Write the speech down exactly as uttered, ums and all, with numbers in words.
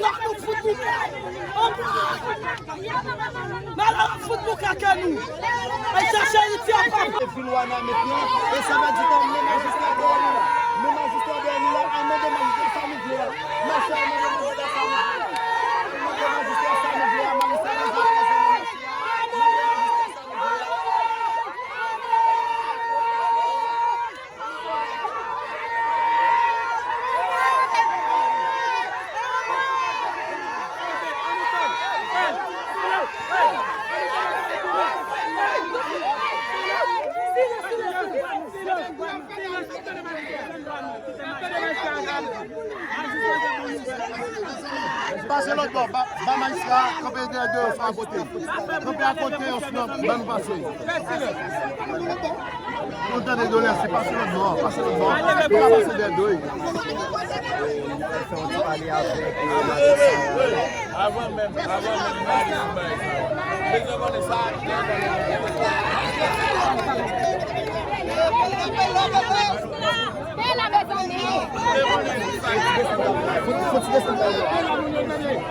Fòk nou fout bouke. Anba! Malere ap fout bouke ke nou. Al chache Ayiti a pa. Vil Wanament lan, e sa vle di ke nou majistra dèyè nou la. Nou majistra dèyè nou la, al mande majistra sa nou vle a. Mache al mande majistra sa nou vle a. Al mande majistra sa nou vle a, majistra nou vle a. Pase lòt bò, ba, ba majistra kanpe dèyè de yo, fè akote. Kanpe akote yo, sinon, ban nou pase. Nou tande dolè, se pase lòt bò, pase lòt bò. Nou pa pase dèyè de yo. Avan menm, avan menm, nou ale sou bagay sa yo. Bezwen konnen sa. Fout, fout, fout, fout.